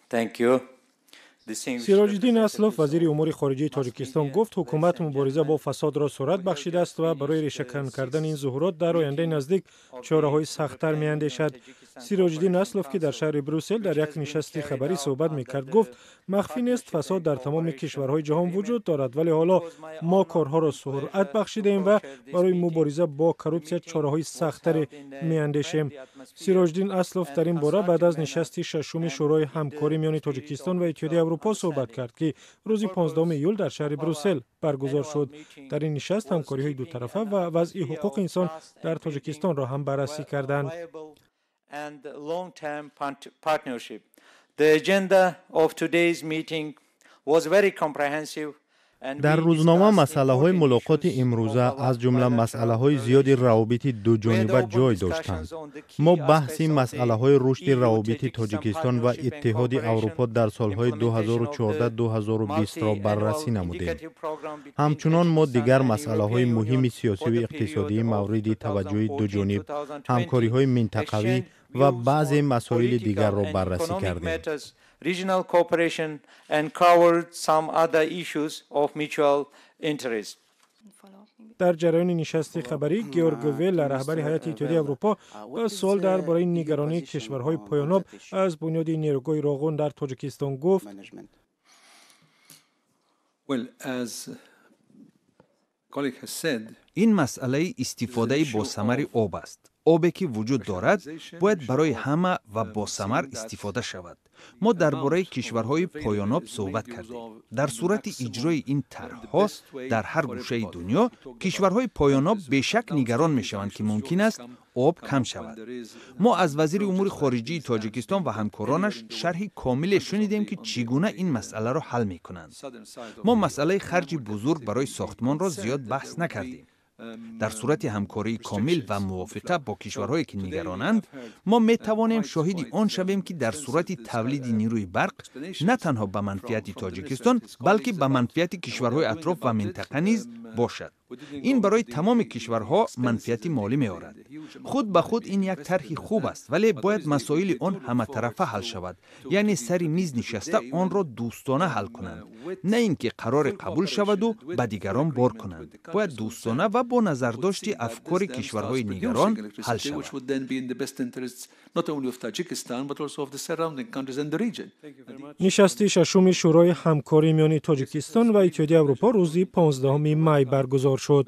Thank you. Сироҷиддин Аслов, вазири умури хориҷии Тоҷикистон, гуфт, ҳукумат мубориза бо фасодро суръат бахшидааст ва барои решакан кардани ин зуҳурот дар ояндаи наздик чораҳои сахттар меандешад. Сироҷиддин Аслов, ки дар шаҳри Брюссел дар як нишасти хабарӣ суҳбат мекард, гуфт, махфӣ нест, фасод дар тамоми кишварҳои ҷаҳон вуҷуд дорад, вале ҳоло мо корҳоро суръат бахшидаем ва барои мубориза бо коррупсия чораҳои сахттаре меандешем. Сироҷиддин Аслов дар ин бора баъд аз нишасти шашуми Шӯрои ҳамкорӣ миёни Тоҷикистон ва Иттиҳоди Аврупо суҳбат кард, ки рӯзи 15 июл дар шаҳри Брюссел баргузор шуд. Дар ин нишаст ҳамкориҳои дутарафа ва вазъи ҳуқуқи инсон дар Тоҷикистонро ҳам баррасӣ карданд. And long-term partnership. The agenda of today's meeting was very comprehensive. Дар рӯзнома масъалаҳои мулоқоти имрӯза, аз ҷумла масъалаҳои зиёди равобити дуҷониба ҷой доштанд. Мо баҳси масъалаҳои рушди равобити Тоҷикистон ва Иттиҳоди Аврупо дар солҳои 2014-2020-ро баррасӣ намудем. Ҳамчунон мо дигар масъалаҳои муҳими сиёсиву иқтисодии мавриди таваҷҷӯҳи дуҷониб, ҳамкориҳои минтақавӣ ва баъзе масоили дигарро баррасӣ кардем. Regional cooperation and covered some other issues of mutual interest. Дар ҷараёни нишасти хабарӣ Георг Велла, раҳбари ҳайати Иттиҳоди Аврупо, ба суол дар бораи нигаронии кишварҳои поёноб аз бунёди нерӯгоҳи Роғун дар Тоҷикистон гуфт: Well, as colleague has said, Ин масъалаи истифодаи босамари об аст. Обе, ки вуҷуд дорад, бояд барои ҳама ва босамар истифода шавад. Мо дар бораи кишварҳои поёноб суҳбат кардем. Дар сурати иҷрои ин тарҳҳо дар ҳар гӯшаи дунё, кишварҳои поёноб бешак нигарон мешаванд, ки мумкин аст об кам шавад. Мо аз вазири умури хориҷии Тоҷикистон ва ҳамкоронаш шарҳи комиле шунидем, ки чӣ гуна ин масъаларо ҳал мекунанд. Мо масъалаи харҷи бузург барои сохтмонро зиёд баҳс накардем. Дар сурати ҳамкории комил ва мувофиқа бо кишварҳое, ки нигаронанд, мо метавонем шоҳиди он шавем, ки дар сурати тавлиди нерӯи барқ на танҳо ба манфиати Тоҷикистон, балки ба манфиати кишварҳои атроф ва минтақа низ бошад. Ин барои тамоми кишварҳо манфиати молӣ меорад. Худ ба худ ин як тарҳи хуб аст, вале бояд масоили он ҳаматарафа ҳал шавад, яъне сари миз нишаста онро дӯстона ҳал кунанд, на ин ки қароре қабул шаваду ба дигарон бор кунанд. Бояд дӯстона ва бо назардошти афкори кишварҳои нигарон ҳал шавад. Which would then be in the best interests not only of Tajikistan but also of the surrounding countries and the region. Нишасти шашуми Шӯрои ҳамкорӣ миёни Тоҷикистон ва Иттиҳоди Аврупо рӯзи 15 май баргузор шуд.